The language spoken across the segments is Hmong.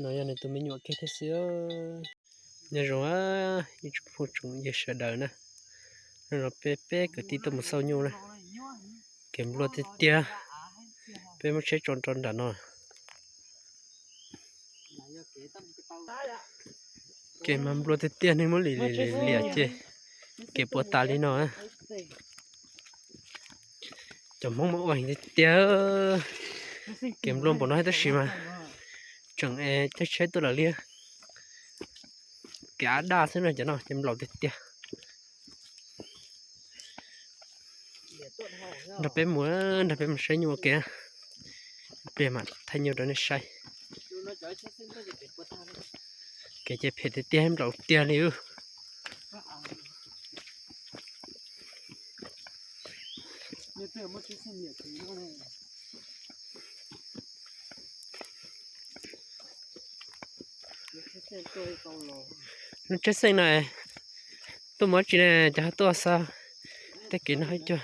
No yog nws tus me nyuam kiag thiab xwb. Nyob zoo ib tsoom phooj tsoom ywg sawv daws na, no peb peb kwv tij tuaj mus xauj nyuj na, kev nplua tiag tiag. Peb muab tsheb tso rau nram no. Kev mas nplua tiag tiag, neeg muab liam liam liam ces kev puas tas li no. Cov Hmoob mas ua heev tiag tiag. Kev nplua npaum no tab sis mas tseem caij tsheb tuaj lawm li. Kev ab daj xwb no, cov no ces nplaum tiag tiag. Nrog peb mus, nrog peb mus saib nyuj ua ke. Pliag mam thaij nyuj rau nej saib. Kev ces phem tiag tiag, nplaum tiag li. Lub tsheb xeej no tuaj mus dab tsi ne, cas ho tuaj xa tej kev no hab cuag.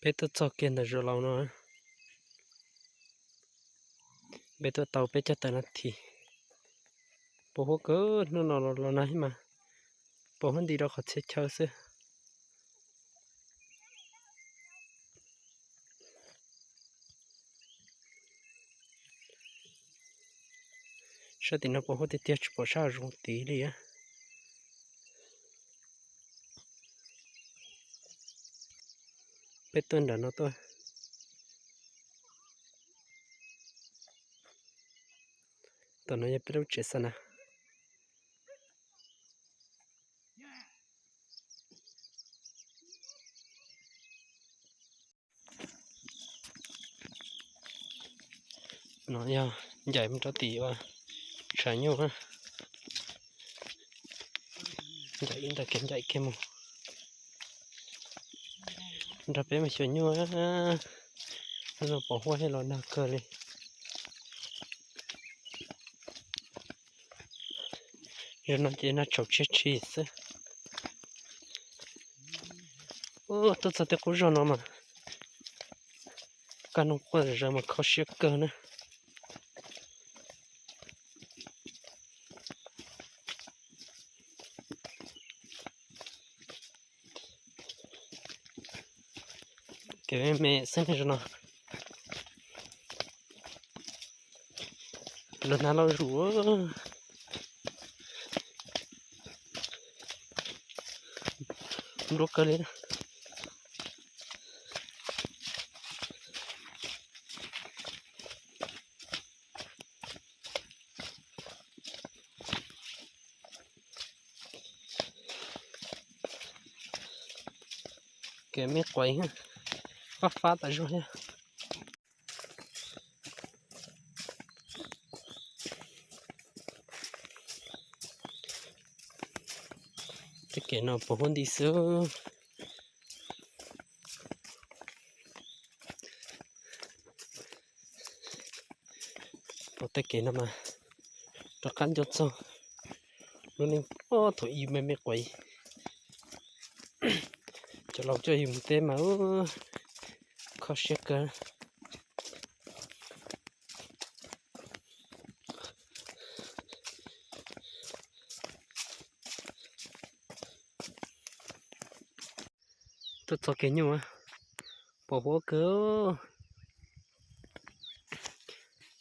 Peb tuaj txog kiag ntawm zos laus no, peb tuaj tau peb caug tawm nas this. Pos huab kawg, hnub no los nag mas pos huab nti rau qhov txhia chaw xwb. Sab tim no pos huab tiag tiag, tsis pom sab hav zoov tid li. Peb tuaj nram no tuaj. Tom no yog peb lub tsev xa nas. No yog ncaim mus rau tim ua tshav nyuj, ncaim ib ntawm kev ncaim kiag mus. Nrog peb mus xyuas nyuj, hnub no pos huab thiab los nag kawg li. Zaum no ces nag tsaus tshiab tshij xwb. Tuaj txog tej qub zos no mas kaj ntug quaj zom zaws mas kho siab kawg na. Kev me me xwb ne zaum no. Lawv nag los zuj, nplua kawg li. Kev me quav, fab fab tas zog thiab. Tej kev no pos huab nti xwb. Pom tej kev no mas rov qab nco txog lub neej puag thaum ub me me quav. Cov laus coj yus mus teb mas kho siab kawg. Tuaj txog kev nyuj, pos huab kawg.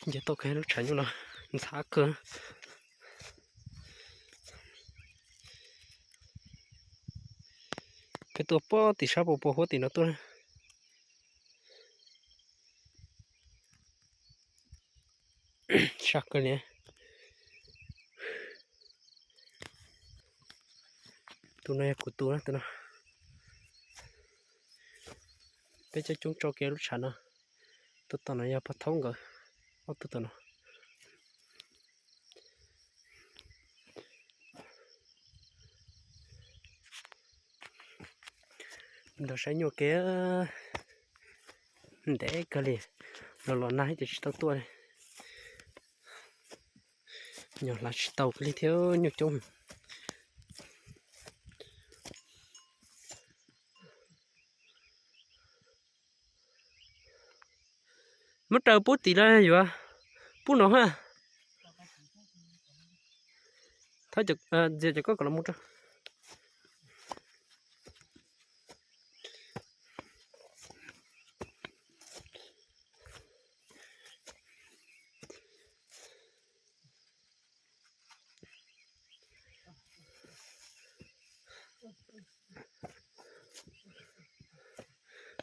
Nce tau kiag lub tshav nyuj no ntxhab kawg. Peb tuaj puag tim sab pos pos huab tim no tuaj. Sab kawg li. Tus no yog kuv tus na, tus no. Peb coob coob tso kiag lub tshav no. Tus tom no yog pog thaub nkawd ob tug tom no. Nrog saib nyuj kev ntev kawg li, los los nag ces tsis tau tuaj li. Nyuj hlav tsis tau li thiab, nyuj coob. Muab raws pub tim los yuav pub no ha. Thov ntxias cov koj kom los mus rau.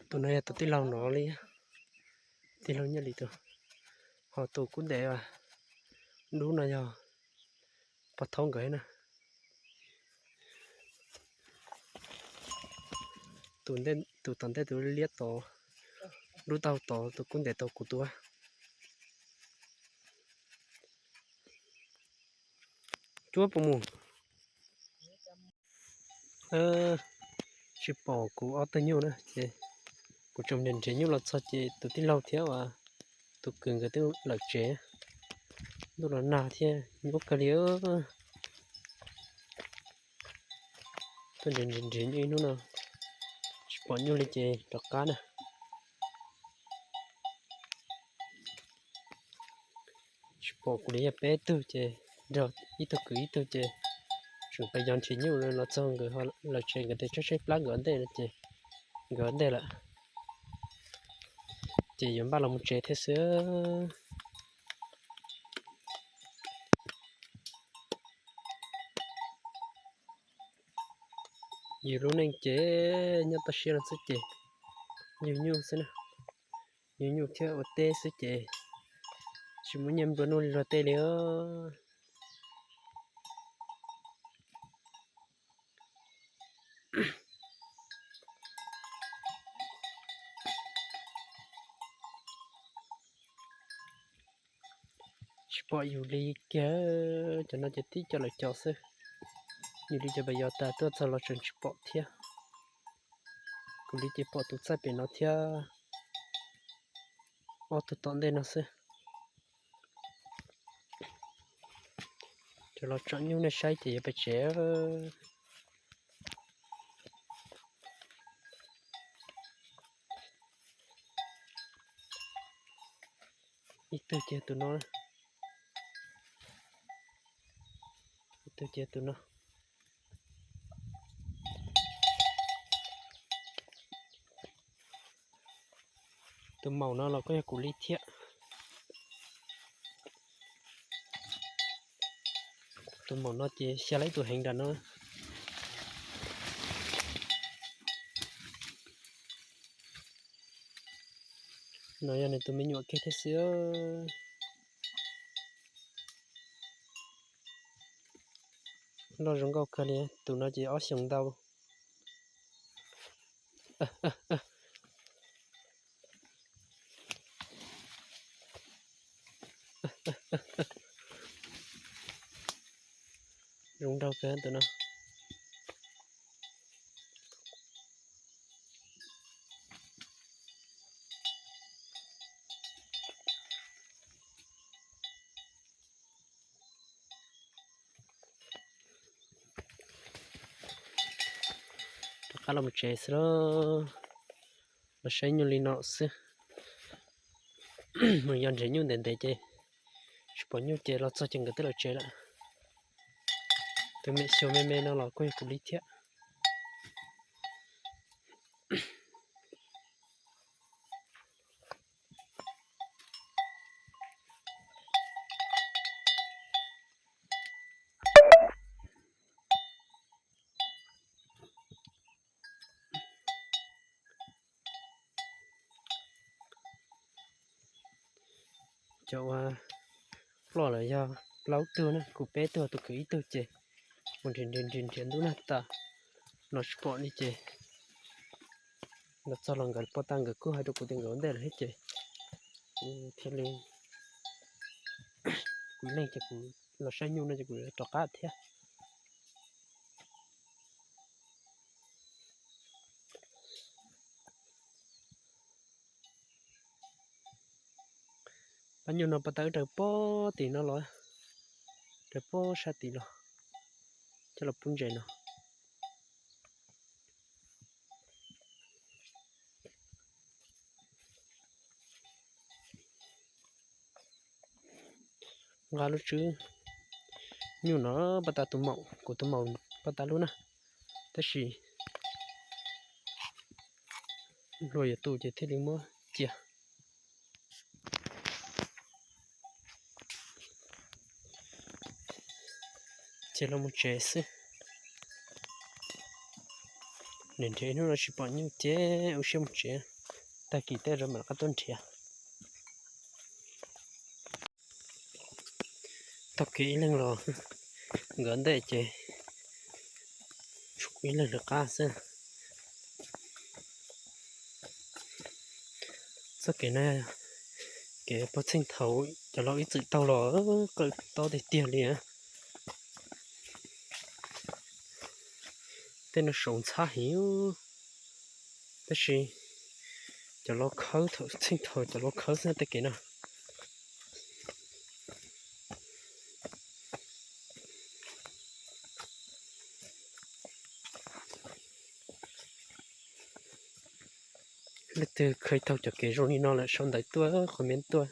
Tus no yog tus tij laug no li, tij laug Nyiaj Lis tus, ho tus kub ntes dub no yog pog thaub nkawd na. Tus tom ntej tus liab tod, dub taub hau tod, tus kub ntes tod kuv tus. Cuab puas mus? Tsis pom kuv ob tug nyuj na ces kuv tseem nrhiav nrhiav nyuj los txog ces tus tij laug thiab tus kwv nkawd twb lawm tsev. Ntuj los nag thiab nyuaj kawg li. Tuaj nrhiav nrhiav nyuj ib hnub no tsis pom nyuj li ces rov qab na. Tsis pom kuv li, yog peb tug ces nrog ib tug kwv ib tug ces tseem pes yos nrhiav nyuj los txog nkawd lawm tsev, nkawd tias tshaib tshaib plab nkawd ntej no ces nkawd ntej lawm ces yuav npaj los mus tsev thiab xwb. Yus lub neej ces nyob toj siab no xwb ces yug nyuj xwb na, yug nyuj thiab ua teb xwb ces tsis muaj nyiaj nplua nuj li luag tej li. Tsis pom yus li kiag, cov no ces tib co lawm cov xwb. Yus li cov pes yos tas tuaj txog los tseem tsis pom thiab. Kuv li ces pom tus txaij pem no thiab ob tug tom ntej no xwb. Cov los tsom nyuj nej saib ces yuav pes tsev. Ib tug ces tus no, ib tug ces tus no. Tus maum no los kuj yog kuv li thiab. Tus maum no ces xya lab tus heev nram no. No yog nws tus me nyuam kiag thiab xwb. Loj zoo nkauj kawg li, tus no ces ob xyoos ntau. Zoo nraug kawg tus no. Rov qab los mus tsev xwb los, los saib nyuj li no xwb. Mus yos nrhiav nyuj ntev ntev ces tsis pom nyuj ces los txog ces nkawd twb lawm tsev lawm. Tus me xyuas me me no los kuj yog kuv li thiab. Cov uas ploj lawm yog plaub tug na, kuv peb tug, tus kwv ib tug ces mus nrhiav nrhiav nrhiav nrhiav ntuj nag tas los tsis pom li ces los txog los nkawd poj tag nkawd kuj hais rau kuv tias nkawd ua ntej lawm thiab ces kuv thiaj li, kuv ib leeg ces kuv los saib nyuj no ces kuv rov qab thiab. Pab nyuj no pab tawb raws pob tim no los, raws pob sab tim los, coj los pub ntses no. Nqa lub tswb nyuj no pab tas tus maum, kuv tus maum pab tas lub na, tab sis hluas yuav tu ces thiaj li muab cia. Ces los mus tsev xwb. Nrhiav nrhiav hnub no tsis pom nyuj ces ua siab mus tsev, tag kis tej zaum mam rov qab tuaj nrhiav. Taug kev ib leeg los nkawd ntej ces tshuav kuv ib leeg lawv qab xwb. Txoj kev no, kev puag txheej thaum cov laus ib txwm taug los qawm tob tiag tiag li. Tej no saud ntxhab heev, tab sis cov laus khawb thaum txheej thaum cov laus khawb xwb tej kev no. Leej twg kheev taug cov kev zoo li no lawm sau ntawv tuaj, comment tuaj.